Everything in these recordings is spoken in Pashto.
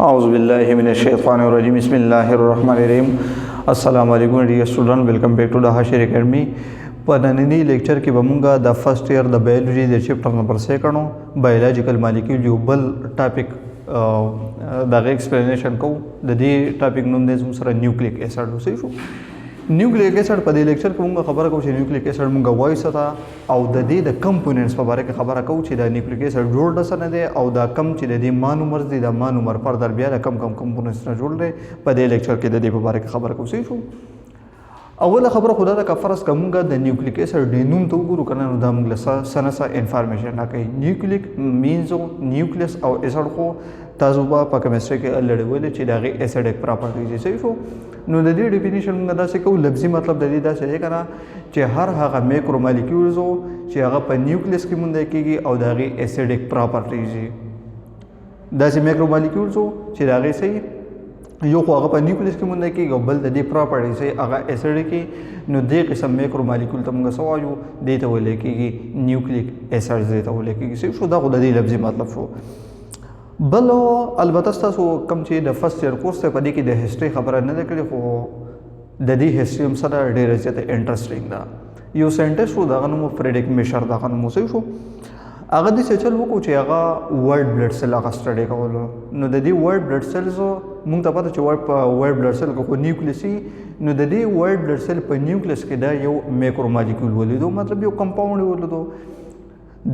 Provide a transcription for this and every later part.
اعوذ بالله من الشیطان الرجیم، بسم الله الرحمن الرحیم۔ السلام علیکم dear student، welcome back to the Hashir Academy۔ په ننني لیکچر کې به مونږه د فرست ایئر د بیولوژي د چپټر نمبر 2 بایولوژیکل مالیکول یو بل ټاپک دغه ایکسپلینیشن کوو۔ د دې ټاپک نوم دی زموږ سره نیوکلیک اسید۔ صحیح شو؟ نیوکلیک اسید، په دې لیکچر کې مونږ خبره کوو چې نیوکلیک اسید مونږ وایو څه ته او د دې د کمپوننټس په باره کې خبره کوو چې دا نیوکلیک اسید جوړ د څه نه دی او دا کم چې د دې مانومرز دي، دا مانومر فردر بیا د کم کم کمپوننټس نه جوړ دی۔ په دې لیکچر کې د دې په باره کې خبره کوو۔ صحیح شو؟ اوله خبره خو دا ده که فرض که مونږ د نیوکلیک اسید د نوم ته وګورو که نه، نو دا مونږ له څه نه څه انفارمیشن راکوي۔ نیوکلیک مینز نیوکلیس او اسید خو تاسو به په کیمستري کې الریډي ویلي چې د هغې اسیډک پراپرټیز دي۔ صحیح شو؟ نو د دې ډیفینیشن مونږ داسې کوو، لفظي مطلب د دې داسې دی که نه چې هر هغه میکرو مالیکیولز چې هغه په نیوکلیس کې موندل کېږي او د هغې اسیډک پراپرټیز دي۔ داسې میکرو مالیکیولز چې د هغې صحیح یو خو هغه په نیوکلیس کې موندل کېږي او بل د دې پراپرټي صحیح هغه اسیډک، نو دې قسم میکرو مالیکول ته موږ څه وایو؟ دې ته ویل کېږي نیوکلیک اسید، دې ته ویل کېږي۔ صحیح شو؟ دا خو د دې لفظي مطلب شو۔ بل البته ستاسو کوم چې د فرست ایئر کورس دی، په دې کې د هسټري خبره نه ده کړې، خو د دې هسټري هم سره ډېره زیاته انټرسټینګ ده۔ یو ساینټسټ و، د هغه نوم و فریډریک میشر، د هغه نوم و۔ صحیح شو؟ هغه داسې چل وکړو چې هغه وایټ بلډ سیل هغه سټډي کولو۔ نو د دې وایټ بلډ سیلز مونږ ته پته چې وایټ بلډ سیل که خو نیوکلیس وي، نو د دې وایټ بلډ سیل په نیوکلیس کې دا یو میکرو مالیکول ولیدو، مطلب یو کمپاونډ یې ولیدو۔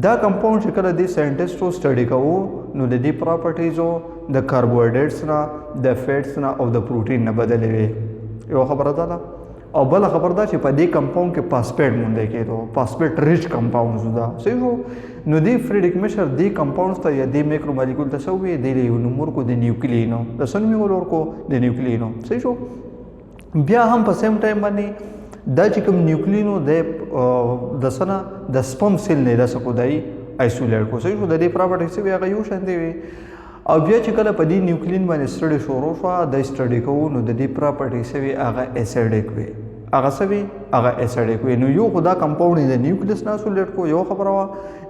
دا کمپاونډ چې کله دې ساینټسټو سټډي کوو، نو د دې پراپرټیزو د کاربوهایډریټس نه، د فیټس نه او د پروټین نه بدلې وې۔ یوه خبره دا ده او بله خبره دا چې په دې کمپاونډ کې پاسپیټ موندل کېدو، پاسپیټ ریچ کمپاونډز دا۔ صحیح شو؟ نو دې فریډریک میشر دې کمپاونډز ته یا دې میکرو مالیکول ته څه وویل؟ دې له یو نوم ورکړو، د نیوکلینو۔ د څه نوم یې ورکړو؟ د نیوکلینو۔ صحیح شو؟ بیا هم په سیم ټایم باندې دا چې کوم نیوکلینو دی، د څه نه، د سپم سیل نه یې داسې کو دی آیسولیټ کړو۔ صحیح شو؟ د دې پراپرټي څه وي؟ هغه یو شان دی وي۔ او بیا چې کله په دې نیوکلین باندې سټډي شروع شوه، دی سټډي کوو، نو د دې پراپرټي څه وي؟ هغه اسیډک وي۔ هغه څه وي؟ هغه اسیډک وي۔ نو یو خو دا کمپاونډ یې د نیوکلیس نه آیسولیټ کړو، یو خبره وه،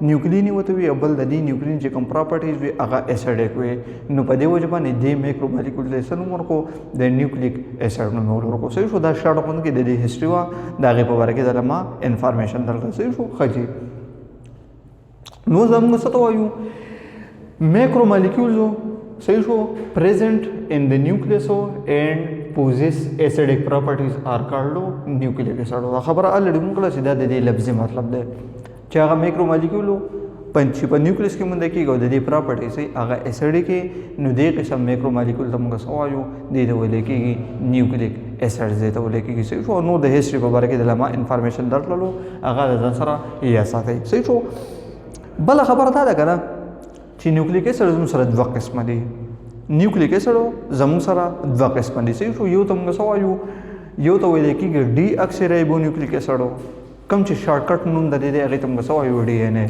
نیوکلین یې ورته وي، او بل د دې نیوکلین چې کوم پراپرټیز وي هغه اسیډک وي۔ نو په دې وجه باندې دې میکرو مالیکول ته یې څه نوم ورکړو؟ د نیوکلیک اسید نوم یې ورکړو۔ صحیح شو؟ دا شارټ غوندې کې د دې هسټري وه، د هغې په باره کې درته ما انفارمیشن درکړه۔ صحیح شو؟ ښه جي، نو زموږ څه ته وایو؟ میکرو مالیکولز، صحیح شو، present in the nucleus and possess acidic properties are called nucleic acid۔ دا خبره الریډي مونږ کړه چې دا د دې لفظي مطلب دی چې هغه میکرو مالیکول چې په نیوکلیس کې موندل کېږي او د دې پراپرټي سي هغه اسیډک، نو دې قسم میکرو مالیکول ته مونږ څه وایو؟ دې ته ویل کېږي نیوکلیک اسید، دې ته ویل کېږي۔ صحیح شو؟ نو د هسټري په باره کې د ما انفارمیشن درکړلو، هغه د ځان سره یې ساتئ۔ صحیح شو؟ بله خبره دا ده که نه چې نیوکلیک اسید زموږ سره دوه قسمه دي۔ نیوکلیک اسید زموږ سره دوه قسمه دي۔ صحیح شو؟ یو ته موږ څه وایو؟ یو ته ویل کېږي ډي اکسي رایبو نیوکلیک اسید، کوم چې شارټکټ نوم د دې دی، هغې ته موږ څه وایو؟ ډي ان ای۔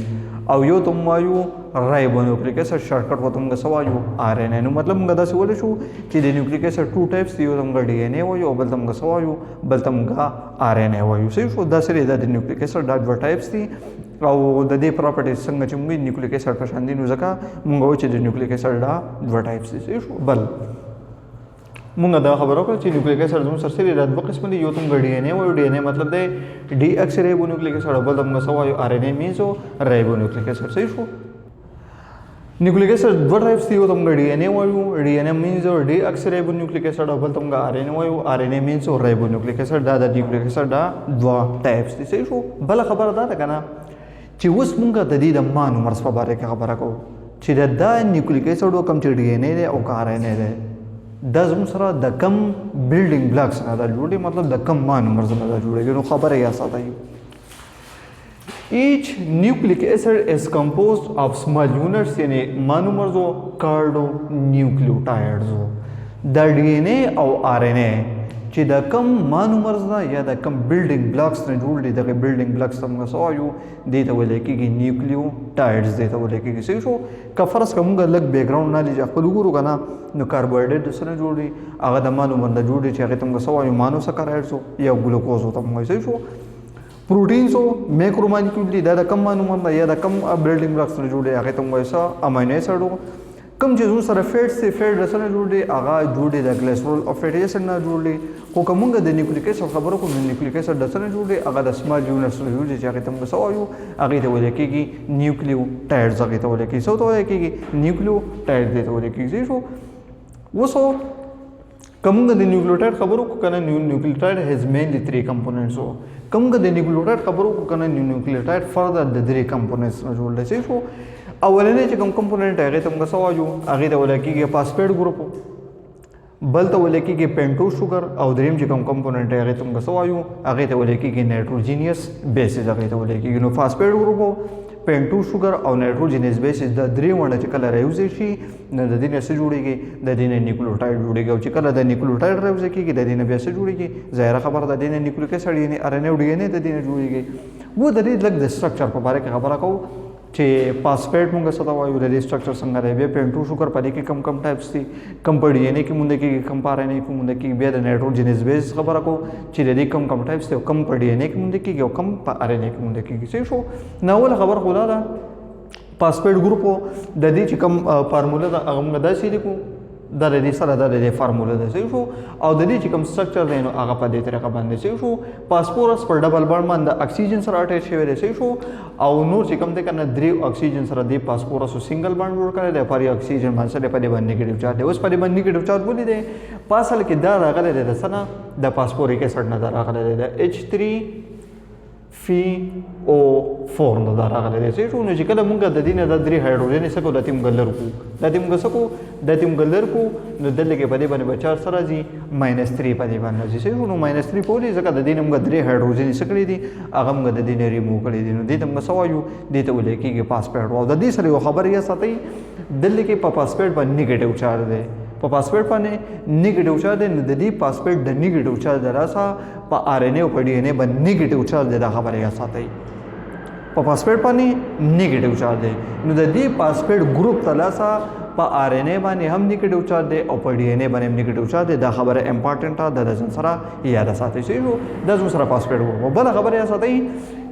او یو ته موږ وایو رایبو نیوکلیک اسید، شارټکټ ورته موږ څه وایو؟ آر ان ای۔ نو مطلب موږ داسې ویلی شو چې د نیوکلیک اسید ټو ټایپس دي، یو ته موږ ډي ان ای وایو او بل ته موږ څه وایو؟ بل ته موږ آر ان ای وایو۔ صحیح شو؟ داسې دی، دا د نیوکلیک اسید دا دوه ټایپس دي او د دې پراپرټي څنګه چې موږ نیوکلیک اسید په شان دي، نو ځکه موږ وایو چې د نیوکلیک اسید دا دوه ټایپس دي۔ صحیح شو؟ بل موږ دا خبره وکړه چې نیوکلیک اسید زموږ سره سره دا دوه قسمه دي، یو ته موږ ډي ان ای وایو، ډي ان ای مطلب دی ډي اکسي رایبو نیوکلیک اسید، او بل ته موږ څه وایو؟ آر ان ای مینز رایبو نیوکلیک اسید۔ صحیح شو؟ نیوکلیک اسید دوه ټایپس دي، یو ته موږ ډي ان ای وایو، ډي ان ای مینز ډي اکسي رایبو نیوکلیک اسید، او بل ته موږ آر ان ای وایو، آر ان ای مینز رایبو نیوکلیک اسید۔ دا د نیوکلیک اسید دا دوه ټایپس دي۔ صحیح شو؟ بله خبره دا ده که نه چې اوس موږ د دې د مانومرز په باره کې خبره کوو چې د دا نیوکلیک اسید کوم چې ډي ان ای دی او که آر ان ای دی، دا زموږ سره د کم بلډینګ بلاکس نه دا جوړ دی، مطلب د کم مانومرز نه دا جوړېږي۔ نو خبره یې ساتئ، Each nucleic acid is composed of small units، یعنی monomers called nucleotides۔ د ډي ان ای او آر ان ای چې د کم مانومرز نه یا د کم بلډینګ بلاکس نه جوړ دي، دغه بلډینګ بلاکس ته موږ څه وایو؟ دې ته ویل کېږي نیوکلیوټایډز، دې ته ویل کېږي۔ صحیح شو؟ که فرض که موږ لږ بیکګراوند نالج خپل وګورو که نه، نو کاربوهایډریټ د څه نه جوړ دي؟ هغه د مانومر نه جوړ دي چې هغې ته موږ څه وایو؟ مانوسکرایډز یا ګلوکوز ورته موږ وایو۔ صحیح شو؟ پروټینز او میکرو مالیکول دي، دا د کم مانومر نه یا د کم بلډینګ بلاکس نه جوړ دي، هغې ته موږ وایو څه؟ امینو اسید۔ کوم چې زموږ سره فیټس دی، فیټ د څه نه جوړ دی؟ هغه جوړ دی د ګلیسرول او فیټي اسید نه جوړ دی. خو که موږ د نیوکلیک اسید خبره کوو، نو نیوکلیک اسید د څه نه جوړ دی؟ هغه د سمال یونټس نه جوړ دی چې هغې ته موږ څه وایو؟ هغې ته ویل کېږي نیوکلیوټایډز. هغې ته ویل کېږي، څه ته ویل کېږي؟ نیوکلیوټایډ دې ته ویل کېږي. صحیح شو؟ اوس که موږ د نیوکلیوټایډ خبرو وکړو که نه، nucleotide has mainly three components. که موږ د نیوکلیوټایډ خبرو وکړو که نه، نیوکلیوټایډ further د درې components نه جوړ دی. صحیح شو؟ اولنی چې کوم component هغې ته موږ څه وایو؟ هغې ته ویل کېږي phosphate group، بل ته ویل کېږي pentose sugar، او دریم چې کوم component هغې ته موږ څه وایو؟ هغې ته ویل کېږي nitrogenous bases هغې ته ویل کېږي. نو phosphate group، pentose sugar او nitrogenous bases، دا درې واړه چې کله رايوځای شي، نو د دې نه څه جوړېږي؟ د دې نه نیوکلیوټایډ جوړېږي. او چې کله د نیوکلیوټایډ رايوځای کېږي، د دې نه بیا څه جوړېږي؟ ظاهره خبره ده، د دې نه نیوکلیک اسید، یعنې آر ان ای او ډي ان ای د دې نه جوړېږي. و د دې لږ د structure په باره کې خبره کوو چې فاسفیټ مونږ څه ته وایو، د دې structure څنګه دی، بیا pentose sugar په دې کې کم کم types دي، کم په ډي ان ای کې مونده کېږي، کم په آر ان ای کې مونده کېږي. بیا د nitrogenous base خبره کوو چې د دې کم کم types دي او کم په ډي ان ای کې مونده کېږي او کم په آر ان ای کې مونده کېږي. صحیح شو؟ نو اوله خبره خو دا ده، phosphate group د دې چې کوم فارموله ده، هغه موږ داسې لیکو. دا د دې سره دا د دې فارموله ده. صحیح شو؟ او د دې چې کوم structure دی، نو هغه په دې طریقه باندې. صحیح شو؟ فاسفورس پر double bond باندې اکسیجن سره attach شوی دی. صحیح شو؟ او نور چې کوم دی کنه، درې اکسیجن سره دی phosphorus single bond جوړ کړی دی. پر اکسیجن باندې سره په دې باندې negative charge دی. اوس په دې باندې negative charge ولې دی؟ په اصل کې دا راغلی دی د څه نه؟ د phosphoric acid نه دا راغلی دی، د H3PO4 نه دا راغلی دی. صحیح شو؟ نو چې کله مونږ د دې نه دا درې هایدروجن څه کو، د دې مونږ لر کو، د دې مونږ څه کو، د دې مونږ لر کو، نو دلته کې په دې باندې به چارج سره راځي، -3 په دې باندې راځي. صحیح شو؟ نو -3 په ولې؟ ځکه د دې نه مونږ درې هایدروجن څه کړي دي؟ هغه مونږ د دې نه ریموو کړي دي. نو دې ته مونږ څه وایو؟ دې ته ویل کېږي فاسفیټ. او د دې سره یو خبره یې ساتئ، دلته کې په فاسفیټ باندې negative charge دی، په فاسفیټ باندې negative charge دی. نو د دې فاسفیټ د negative charge د راسه په آر ان ای او په ډي ان ای باندې negative charge دی. دا خبره یې ساتئ، په فاسفیټ باندې negative charge دی. نو د دې phosphate group ته لاسه په آر ان ای باندې هم negative charge دی او په ډي ان ای باندې هم negative charge دی. دا خبره important ده، د ځان سره یاد ساتئ. صحیح شو؟ دا زموږ سره phosphate group. بله خبره یې ساتئ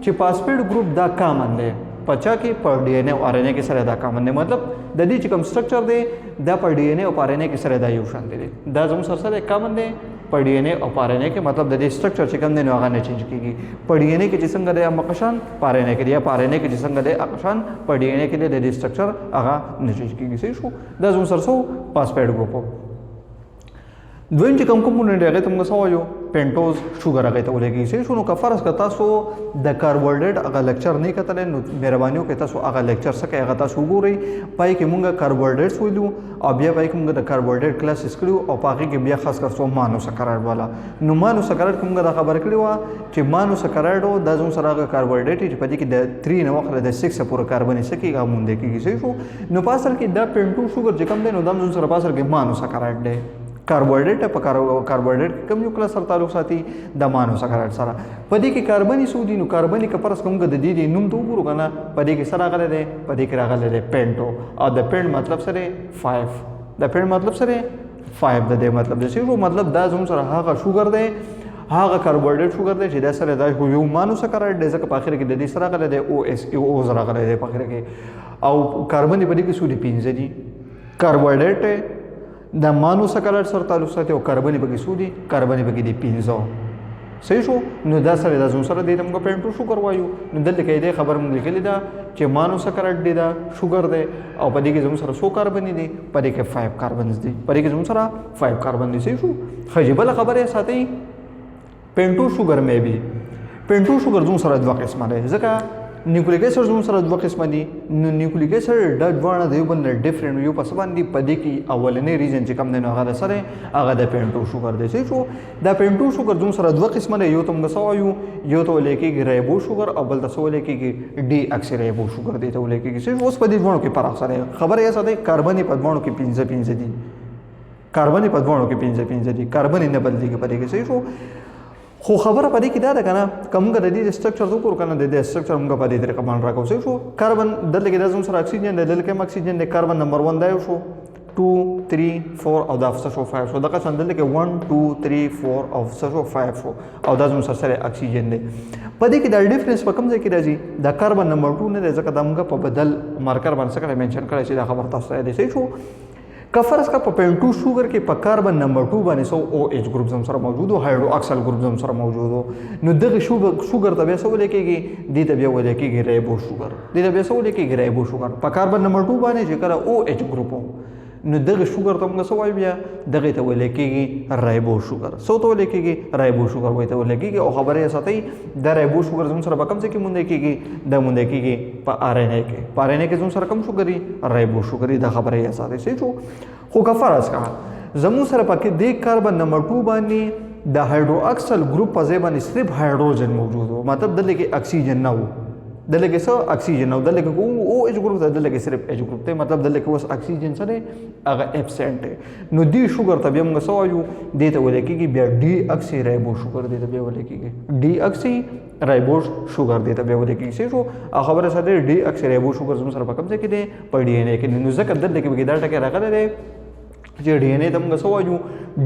چې phosphate group دا common دی په چا کې؟ په ډي ان ای او آر ان ای کې سره دا common دی. مطلب د دې چې کوم structure دی، دا په ډي ان ای او په آر ان ای کې سره دا یو شان دی. دا زموږ سره سره common دی په ډي ان ای او په آر ان ای کې. مطلب د دې structure چې کوم دی، نو هغه نه change کیږي. په ډي ان ای کې چې څنګه دی، هغه شان په آر ان ای کې دی، په آر ان ای کې چې څنګه دی، هغه شان په ډي ان ای کې دی. د دې structure هغه نه change کیږي. صحیح شو؟ دا زموږ سره څه phosphate group. دویم چې کوم component هغې ته موږ څه وایو؟ pentose sugar هغې ته ویل کېږي. صحیح شو؟ نو که فرض که تاسو د کاربوهایډریټ هغه lecture نه کتلی، نو مهرباني وکړئ، تاسو هغه lecture څه کوئ، هغه تاسو وګورئ. پای کې موږ کاربوهایډریټس ویلو او بیا پای کې موږ د کاربوهایډریټ classes کړي او په هغې کې بیا خاص کر څو monosaccharide والا. نو monosaccharide کې موږ دا خبره کړې وه چې monosaccharide دا زموږ سره هغه کاربوهایډریټ چې په دې کې د 3 نه واخله د 6 پورې کاربن څه کېږي، هغه موندل کېږي. صحیح شو؟ نو په اصل کې دا pentose sugar چې کوم دی، نو دا زموږ سره په اصل کې monosaccharide دی. کاربوهایډریټ په کاربوهایډریټ کې کوم یو class سره تعلق ساتي؟ د monosaccharide سره. په دې کې کاربني څو دي؟ نو کاربني که فرض کوم د دې نوم ته وګورو که نه، په دې کې څه راغلی دی؟ په دې کې راغلی دی pento، او د pent مطلب سره 5، د pent مطلب سره 5، د دې مطلب دی. صحیح؟ مطلب دا زموږ سره هغه شوګر دی، هغه کاربوهایډریټ شوګر دی چې دا سره دا یو monosaccharide دی، ځکه په اخر کې د دې سره راغلی دی او اس او او راغلی دی په اخر کې. او کاربن په دې کې څو دي؟ 5 دي. کاربوهایډریټ د monosaccharide سره تعلق ساتي او کاربن پکې څو دي؟ کاربن پکې دي 5. صحیح شو؟ نو دا سره دا زموږ سره دې ته موږ pentose sugar وایو. نو دلته کې دې خبر موږ لیکلې ده چې monosaccharide دی، دا شوګر دی، او په دې کې زموږ سره څو کاربن دي؟ په دې کې 5 carbons دي. په دې کې زموږ سره 5 کاربن دي. صحیح شو؟ ښه جي، بله خبره یې ساتئ، pentose sugar may be pentose sugar زموږ سره دوه قسمه دی، ځکه nucleic acid زموږ سره دوه قسمه دي. نو nucleic acid دا دواړه د یو بل نه different یو په څه باندې؟ په دې کې اولنی reason چې کوم دی، نو هغه د سره هغه د pentose sugar دی. صحیح شو؟ دا pentose sugar زموږ سره دوه قسمه دی. یو ته موږ څه وایو؟ یو ته ویل کېږي ribose sugar او بل ته څه ویل کېږي؟ deoxyribose sugar دی ته ویل کېږي. صحیح شو؟ اوس په دې دواړو کې فرق سره خبره یې ساده، کاربن یې په دواړو کې پنځه پنځه دي، کاربن یې په دواړو کې پنځه پنځه دي، کاربن یې نه بدلېږي په دې کې. صحیح شو؟ خو خبره په دې کې دا ده که نه، که موږ د دې structure وګورو که نه، د دې structure موږ په دې طریقه باندې راکوو. صحیح شو؟ کاربن دلته کې دا زموږ سره اکسیجن دی، دلته کې هم اکسیجن دی. کاربن نمبر 1 دا یو شو، 2 3 4 او دا څه شو؟ 5 شو. دغه شان دلته کې 1 2 3 4 او څه شو؟ 5 شو. او دا زموږ سره اکسیجن دی. په دې کې دا difference په کوم ځای کې راځي؟ دا کاربن نمبر 2 نه دی، ځکه دا موږ په بدل مارکر باندې څه کړی؟ mention کړی چې دا خبر تاسو ته دی. صحیح شو؟ که فرض کا په پینټو شوګر کې په کاربن نمبر 2 باندې سو OH ګروپ زم سره موجود او هایدرو اکسل ګروپ زم سره موجود، نو دغه شوګر ته بیا څه ویل کېږي؟ دې ته بیا ویل کېږي ribose sugar. دې ته بیا څه ویل کېږي؟ Ribose sugar. په کاربن نمبر 2 باندې چې کله OH ګروپ، نو دغه شوګر ته موږ څه وایو؟ بیا دغه ته ویل کېږي ribose sugar. څه ته ویل کېږي؟ Ribose sugar ورته ویل کېږي. او خبره یې ساتئ، د ribose sugar زموږ سره په کوم ځای کې موندل کېږي؟ دا موندل کېږي په RNA کې. په RNA کې زموږ سره کوم شوګر وي؟ Ribose sugar. دا خبره یې ساتئ. صحیح شو؟ خو که فرض کړه زموږ سره پکې د کاربن نمبر 2 باندې د هایدرو اکسل ګروپ په ځای باندې صرف هایدروجن موجود وو، مطلب دلته کې اکسیجن نه وو، دلته کې څه؟ اکسیجن او دلته کې OH ګروپ ته، دلته کې صرف H ګروپ ته، مطلب دلته کې اوس اکسیجن څه دی؟ هغه absent دی. نو دې شوګر ته بیا موږ څه وایو؟ دې ته ویل کېږي بیا deoxyribose sugar. دې ته بیا ویل کېږي deoxyribose sugar. دې ته بیا ویل کېږي. صحیح شو؟ او خبره ساده، deoxyribose sugar زموږ سره په کوم ځای کې دی؟ په DNA کې. نو ځکه دلته کې دا ټکی راغلی دی چې DNA ته موږ څه وایو؟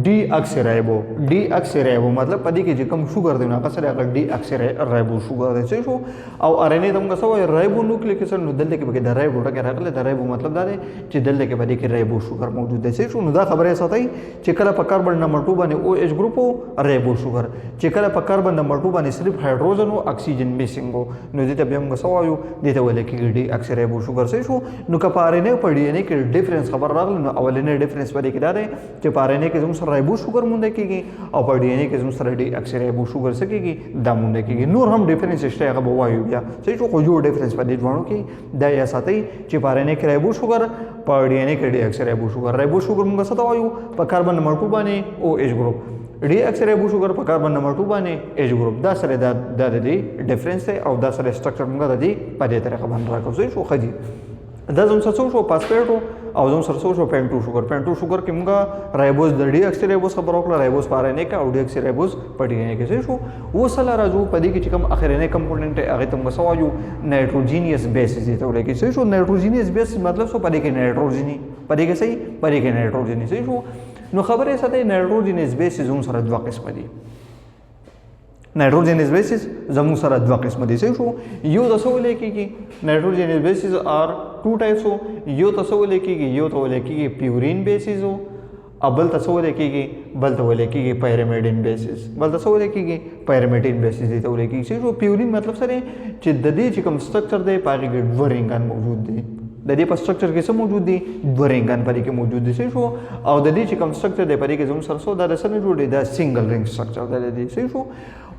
ډي اکسي رایبو. ډي اکسي رایبو مطلب په دې کې چې کوم شوګر دی، نو هغه سره هغه deoxyribose sugar دی. صحیح شو؟ او RNA ته موږ څه وایو؟ Ribonucleic acid. نو دلته کې پکې د ribose ټکی راغلی. د ribose مطلب دا دی چې دلته کې په دې کې ribose sugar موجود دی. صحیح شو؟ نو دا خبره ساتئ چې کله په کاربن نمبر 2 باندې OH ګروپ، ribose sugar، چې کله په کاربن نمبر 2 باندې صرف هایدروجن او اکسیجن missing، نو دې ته بیا موږ څه وایو؟ دې ته ویل کېږي deoxyribose sugar. صحیح شو؟ نو که په RNA او په DNA کې difference خبر راغله، نو اولنی difference په دې کې دا دی چې په RNA کې زموږ سره ribose sugar موندل کېږي او په DNA کې زموږ سره deoxyribose sugar څه کېږي؟ دا موندل کېږي. نور هم difference شته، هغه به وایو بیا. صحیح شو؟ خو یو difference په دې دواړو کې دا یې ساتئ چې په RNA کې ribose sugar، په DNA کې deoxyribose sugar. Ribose sugar موږ څه ته وایو؟ په کاربن نمبر 2 باندې OH ګروپ. Deoxyribose sugar په کاربن نمبر 2 باندې H ګروپ. دا سره دا د دې difference دی او دا سره structure موږ د دې په دې طریقه باندې راکوو. صحیح شو؟ ښه دي. دا زموږ سره څه شو؟ فاسفیټ او زموږ سره څه شو؟ Pentose sugar. Pentose sugar کې موږ ribose، د deoxyribose خبره وکړه، ribose په RNA کې او deoxyribose په DNA کې. صحیح شو؟ اوس له راځو په دې کې چې کوم اخرنی component دی، هغې ته موږ څه وایو؟ Nitrogenous bases دې ته ویل کېږي. صحیح شو؟ Nitrogenous bases مطلب څه؟ په دې کې نایټروجني، په دې کې صحیح، په دې کې نایټروجني. صحیح شو؟ نو خبرې ساته، nitrogenous bases زموږ سره دوه قسمه دي. Nitrogenous bases زموږ سره دوه قسمه دي. صحیح شو؟ یو د څه ویل کېږي؟ Nitrogenous bases are two types. یو ته څه ویل کېږي؟ یو ته ویل کېږي purine bases او بل ته څه ویل کېږي؟ بل ته ویل کېږي pyrimidine bases. بل ته څه ویل کېږي؟ Pyrimidine bases دې ته ویل کېږي. صحیح شو؟ پیورین مطلب سره چې د دې چې کوم structure دی، په هغې کې دوه رینګان موجود دي. د دې په structure کې څه موجود دي؟ دوه رینګان په دې کې موجود دي. صحیح شو؟ او د دې چې کوم structure دی، په دې کې زموږ سره څو دا د څه نه جوړ دی؟ دا single ring structure دی د دې. صحیح شو؟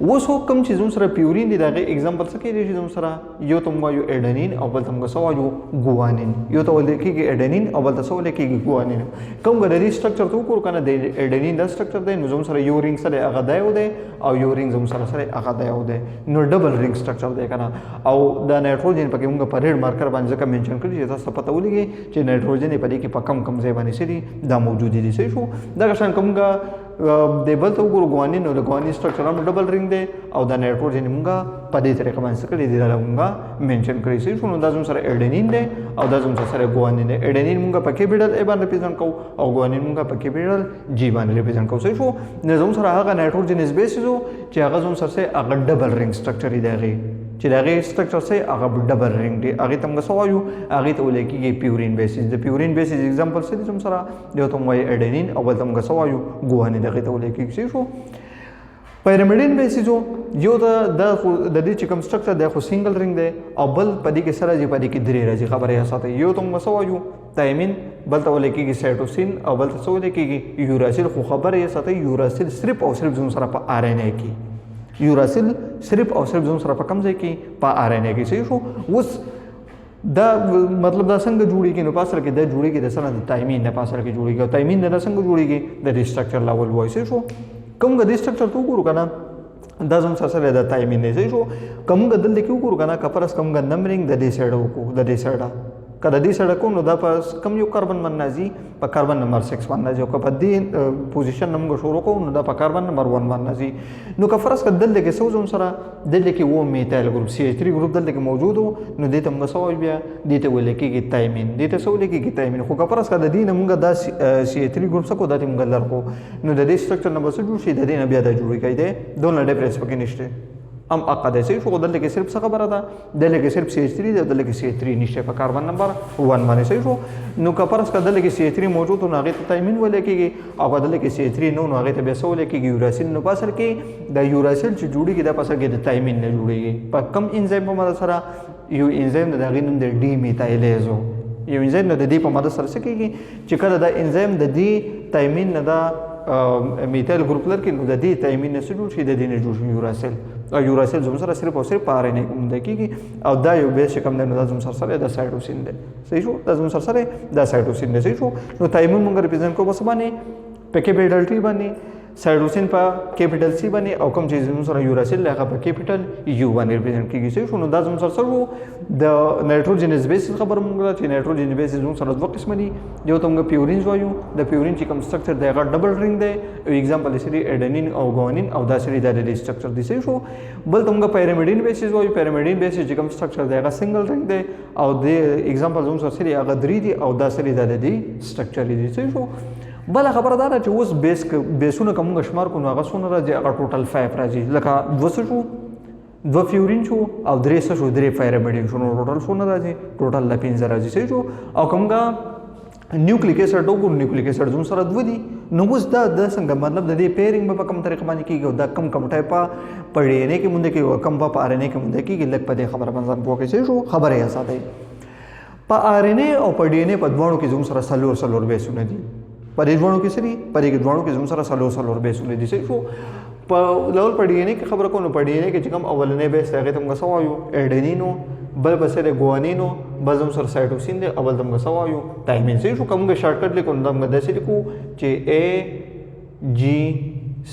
اوس کوم چې زموږ سره پیورین دي، د هغې example څه کېدای شي؟ زموږ سره یو ته موږ وایو اډنین او بل ته موږ څه وایو؟ ګوانین. یو ته ویل کېږي اډنین او بل ته څه ویل کېږي؟ ګوانین. کوم د دې structure ته وګورو که نه، د اډنین دا structure دی، نو زموږ سره یو رینګ سره هغه دی او دی او یو رینګ زموږ سره سره هغه دی او دی، نو double ring structure دی که نه. او دا نایټروجن پکې موږ په red marker باندې ځکه mention کړی چې تاسو ته پته ولګي چې نایټروجن په دې کې په کم کم ځای باندې څه دي؟ دا موجود دي. صحیح شو؟ دغه شان کوم د بل ته وګورو، ګوانین، نو د ګوانین structure هم double ring دی او د نایټروجن موږ په دې طریقه باندې څه کړی دی؟ دا موږ mention کړی. صحیح شو؟ نو دا زموږ سره اډنین دی او دا زموږ سره ګوانین دی. اډنین موږ په capital A باندې represent کوو او ګوانین موږ په capital G باندې represent کوو. صحیح شو؟ نو زموږ سره هغه nitrogenous bases چې هغه زموږ سره هغه double ring structure دی، هغې چې د هغې structure څه هغه double ring دی، هغې ته موږ څه وایو؟ هغې ته ویل کېږي purine bases. د purine bases example څه دي زموږ سره؟ یو ته موږ وایو اډنین او بل ته موږ څه وایو؟ ګوانین، هغې ته ویل کېږي. صحیح شو؟ Pyrimidine bases یو د د دې چې کوم structure دی، خو single ring دی او بل په دې کې سره راځي، په دې کې درې راځي. خبره یې ساته، یو ته موږ څه وایو؟ تایمین، بل ته ویل کېږي سایټوسین او بل ته څه ویل کېږي؟ یوراسیل. خو خبره یې ساته، یوراسیل صرف او صرف زموږ سره په RNA کې. یوراسیل صرف او صرف زموږ سره په کوم ځای کې؟ په RNA کې. صحیح شو؟ اوس دا مطلب دا څنګه جوړیږي؟ نو په اصل کې دا جوړیږي د سره د تایمین نه په اصل کې جوړیږي. او تایمین نه څنګه جوړیږي؟ د دې structure لاول وایي. صحیح شو؟ کوم د دې structure ته وګورو که نه، دا زموږ سره سره د تایمین دی. صحیح شو؟ کوم دلته کې وګورو که نه، که فرض کوم numbering د دې side وکړو، د دې side که د دې سره کوم نو دا په کم یو کاربن باندې راځي؟ په کاربن نمبر 6 باندې راځي. او که په دې پوزیشن نه موږ شروع کوو نو دا په کاربن نمبر 1 باندې راځي. نو که فرض کړه دلته کې څه زموږ سره دلته کې و میتایل ګروپ CH3 ګروپ دلته کې موجود و، نو دې ته موږ څه وایو؟ بیا دې ته ویل کېږي تایمین. دې ته څه ویل کېږي؟ تایمین. خو که فرض کړه د دې نه موږ دا CH3 ګروپ څه کوو، دا ته موږ لر کوو، نو د دې سټرکچر نه به څه جوړ شي؟ د دې نه بیا دا جوړېږي. دی دونه ډیفرنس پکې نشته، هم اقا دی. صحیح شو؟ خو دلته کې صرف څه خبره ده؟ دلته کې صرف CH3 دی، دلته کې CH3 نشته په کاربن نمبر 1 باندې. صحیح شو؟ نو که فرض کړه دلته کې CH3 موجود نو هغې ته تایمین ویل کېږي، او که دلته کې CH3 نو هغې ته بیا څه ویل کېږي؟ یوراسیل. نو په اصل کې د یوراسیل چې جوړېږي دا په اصل کې د تایمین نه جوړېږي. په کم انزایم په مدد سره؟ یو انزایم د هغې نوم دی ډي میتایلیزو. یو انزایم د دې په مدد سره څه کېږي چې کله دا انزایم د دې تایمین نه دا میتایل ګروپ لري نو د دې تایمین نه څه جوړ شي؟ د دې نه جوړ شي یوراسیل. او یوراسیل زموږ سره صرف او صرف په آر ان ای کې موندل کېږي. او دا یو بیس چې کوم دی نو دا زموږ سره سره دا سایټوسین دی. صحیح شو؟ دا زموږ سره سره دا سایټوسین دی. صحیح شو؟ نو تایمین موږ ریپرزینټ کوو په څه باندې؟ په کیپیټل ټي باندې، سایټوسین په کیپیټل سی باندې، او کوم چې زموږ سره یوراسیل دی هغه په کیپیټل یو باندې ریپرزینټ کېږي. صحیح شو؟ نو دا زموږ سره سره وو د نایټروجنس بیسز خبره موږ کړه چې نایټروجن بیسز زموږ سره دوه قسمه دي. یو ته موږ پیورینز وایو، د پیورین چې کوم سټرکچر دی هغه ډبل رینګ دی، او اگزامپل یې سری اډنین او ګوانین، او دا سری دا د دې سټرکچر دی. صحیح شو؟ بل ته موږ پیرامیډین بیسز وایو، پیرامیډین بیسز چې کوم سټرکچر دی هغه سنگل رینګ دی، او د اگزامپل زموږ سره سری هغه درې دي، او دا سری دا د دې سټرکچر دی. صحیح شو؟ بله خبره دا ده چې اوس بیسونه که موږ شمار کړو نو هغه څونه راځي؟ هغه ټوټل 5 راځي. لکه دوه څه شو؟ دوه فیورین شو، او درې څه شو؟ درې پیرامیډین شو. نو ټوټل څونه راځي؟ ټوټل له 5 راځي. صحیح شو؟ او که موږ نیوکلیک اسید وګورو، نیوکلیک اسید زموږ سره دوه دي. نو اوس دا د څنګه مطلب د دې پیرینګ به په کوم طریقه باندې کېږي او دا کم کم ټایپ په ډي ان ای کې مونده کېږي او کم په آر ان ای کې مونده کېږي، لږ په دې خبره باندې ځان پوه کړئ. صحیح شو؟ خبره یې ساتئ. په آر ان ای او په ډي ان ای په دواړو کې زموږ سره څلور څلور بیسونه دي. په دې دواړو کې څه دي؟ په دې کې دواړو کې زموږ سره څلور څلور بیسونه دي. صحیح شو؟ په لول په ډي ان ای کې خبره کوو نو په ډي ان ای کې چې کوم اولنی بیس دی هغې ته موږ څه وایو؟ اډنینو. بل به څه دی؟ ګوانینو. بل زموږ سره سایټوسین دی، او بل ته موږ څه وایو؟ تایمین. صحیح شو؟ که موږ شارټکټ لیکو نو دا موږ داسې لیکو چې ای جی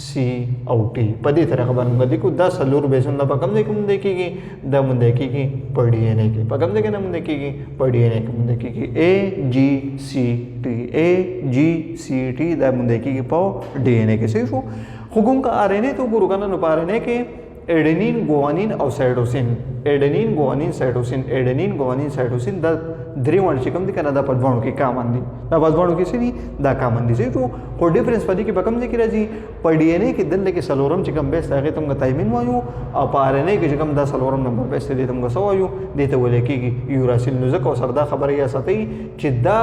سی او ټي، په دې طریقه باندې موږ لیکو. دا څلور بیسونه په کوم ځای کې موندل کېږي؟ دا موندل کېږي په ډي ان ای کې. په کوم ځای کې نه موندل کېږي؟ په ډي ان ای کې موندل کېږي. ای جی سی ټي، ای جی سی ټي دا موندل کېږي په ډي ان ای کې. صحیح شو؟ خو کوم که آر ان ای ته وګورو که نه نو په آر ان ای کې اډنین، ګوانین او سایټوسین، اډنین، ګوانین، سایټوسین، اډنین، ګوانین، سایټوسین، دا درې واړه چې کوم دي که نه دا په دواړو کې کامن دي. دا په دواړو کې څه دي؟ دا کامن دي. صحیح شو؟ خو ډیفرنس په دې کې په کوم ځای کې راځي؟ په ډي ان ای کې دلته کې څلورم چې کوم بیس دی هغې ته موږ تایمین وایو، او په آر ان ای کې چې کوم دا څلورم نمبر بیس دی دې ته موږ څه وایو؟ دې ته ویل کېږي یوراسیل. نو ځکه ورسره دا خبره یې ساتئ چې دا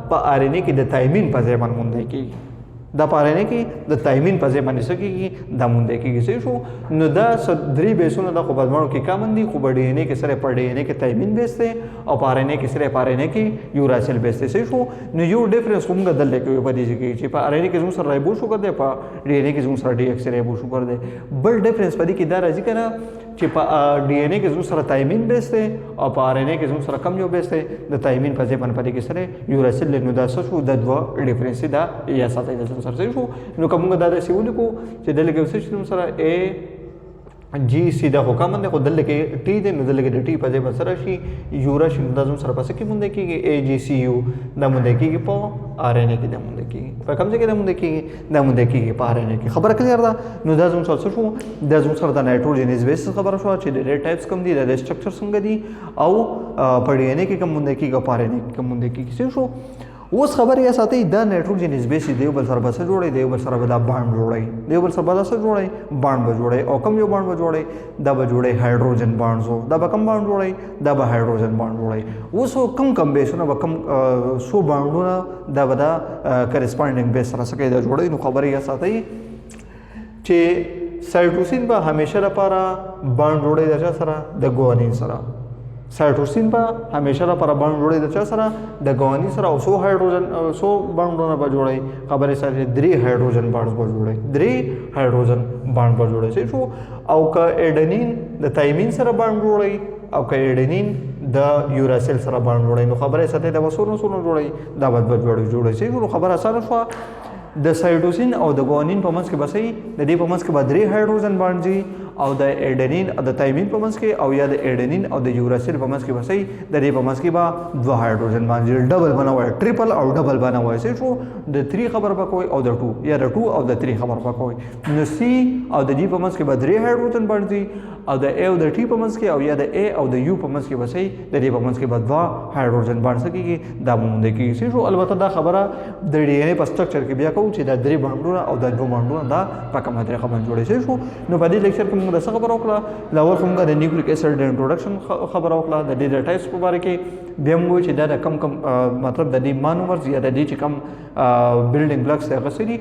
په آر ان ای کې د تایمین په ځای باندې موندل کېږي. دا په آر ان ای کې د تایمین په ځای باندې څه کېږي؟ دا موندل کېږي. صحیح شو؟ نو دا درې بیسونه دا خو په دواړو کې کامن دي، خو په ډي ان ای کې سره په ډي ان ای کې تایمین بیس دی، او په آر ان ای کې سره په آر ان ای کې یوراسیل بیس دی. صحیح شو؟ نو یو ډیفرنس خو موږ دلته کوو په دې ځای کې چې په آر ان ای کې زموږ سره رایبو شوګر دی، په ډي ان ای کې زموږ سره ډي اکس رایبو شوګر دی. بل ډیفرنس په دې کې دا راځي که نه چې په ډي ان ای کې زموږ سره تایمین بیس دی، او په آر ان ای کې زموږ سره کم یو بیس دی، د تایمین په ځای باندې په دې کې سره یوراسیل دی. نو دا څه شو؟ دا دوه ډیفرنس دا یا ساتئ د زموږ سره. صحیح شو؟ نو که موږ دا داسې ولیکو چې دلته کې څه شي زموږ سره ای جی سی دا خو کامن دی، خو دلته کې ټي دی، نو دلته کې د ټي په ځای به څه راشي؟ یو راشي. نو دا زموږ سره په څه کې موندل کېږي؟ ای جی سی یو دا موندل کېږي په آر ان ای کې. دا موندل کېږي په کوم ځای کې؟ دا موندل کېږي، دا موندل کېږي په آر ان ای کې. خبره کلیر ده؟ نو دا زموږ سره څه شو؟ دا زموږ سره د نایټروجنس بیسز خبره شوه چې د دې ټایپس کوم دي، د دې سټرکچر څنګه دي، او په ډي ان ای کې کوم موندل کېږي او په آر ان ای کې کوم موندل کېږي. څه شو؟ اوس خبرې یې ساتئ، دا نایټروجنس بیس دی یو بل سره به څه جوړوي؟ د یو بل سره به دا بانډ جوړوي، د یو بل سره به دا څه جوړوي؟ بانډ به جوړوي. او کوم یو بانډ به جوړوي؟ دا به جوړوي هایدروجن بانډز. دا به کوم بانډ جوړوي؟ دا به هایدروجن بانډ جوړوي. اوس کوم کوم بیسونه به کوم څو بانډونه دا به دا کرسپانډینګ بیس سره څه کوي؟ دا جوړوي. نو خبرې یې ساتئ چې سایټوسین به همیشه لپاره بانډ جوړوي د چا سره؟ د ګوانین سره. سایټوسین به همیشه لپاره بانډ جوړوي د چا سره؟ د ګوانین سره. او څو هایدروجن څو بانډونه به جوړوي؟ خبرې سره درې هایدروجن بانډز به جوړوي، درې هایدروجن بانډ به جوړوي. صحیح شو؟ او که اډنین د تایمین سره بانډ جوړوي او که اډنین د یوراسیل سره بانډ جوړوي، نو خبرې ساتي دا به څونه څونه جوړوي؟ دا به دوه جوړې جوړوي. صحیح شو؟ نو خبره اسانه شوه. د سایټوسین او د ګوانین په منځ کې به څه وي؟ د دې په منځ کې به درې هایدروجن بانډ وي، او د ایډنین او د تایمین په منځ کې او یا د ایډنین او د یوراسیل په منځ کې به څه وي؟ د دې په منځ کې به دوه هایدروجن بانډ وي. ډبل به نه وایي، ټریپل او ډبل به نه وایي. صحیح شو؟ د 3 خبر به کوي او د 2 یا د 2 او د 3 خبر به کوي. نو سی او د جی په منځ کې به درې هایدروجن بانډ وي، او د ای او د ټي په منځ کې او یا د ای او د یو په منځ کې به څه وي؟ د دې په منځ کې به دوه هایدروجن بانډ څه کېږي؟ دا به موندل کېږي. صحیح شو؟ البته دا خبره د ډي ان ای په سټرکچر کې بیا کوو چې دا درې بانډونه او دا دوه بانډونه دا په کومه طریقه باندې جوړې. صحیح شو؟ نو په دې لیکچر کې موږ د څه خبره وکړه؟ لاول خو موږ د نیوکلیک اسید د انټروډکشن خبره وکړه، د دې د ټایپس په باره کې. بیا موږ چې دا د کم کم، مطلب د دې مانومرز یا د دې چې کم بلډینګ بلاکس دی هغه څه دي.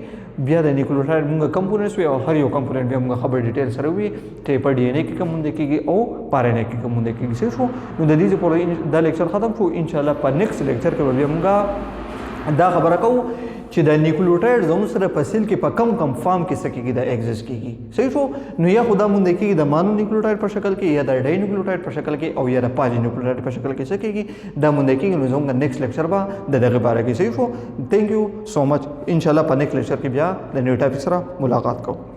بیا د نیوکلیوټاید موږ کمپوننټس وي، او هر یو کمپوننټ بیا موږ خبر ډیټیل سره وي چې په ډي ان ای کې کوم موندل کېږي او په ار ان ای کې کوم موندل کېږي. صحیح شو؟ نو د دې پورې دا لیکچر ختم شو. ان شاء الله په نیکسټ لیکچر کې به بیا موږ دا خبره کوو چې د نیوکلیوټاید زموږ سره په سیل کې په کم کم فارم کې څه کېږي، دا ایگزیست کېږي. صحیح شو؟ نو یا خو دا موندل کېږي د مانو نیوکلیوټاید په شکل کې، یا د ډای نیوکلیوټاید په شکل کې، او یا د پالي نیوکلیوټاید په شکل کې څه کېږي، دا موندل کېږي. نو زموږ نیکسټ لیکچر به د دغې باره کې. صحیح شو؟ ثانک یو سو مچ. ان شاء الله په نیکسټ لیکچر کې بیا د نیو ټاپک سره ملاقات کوو.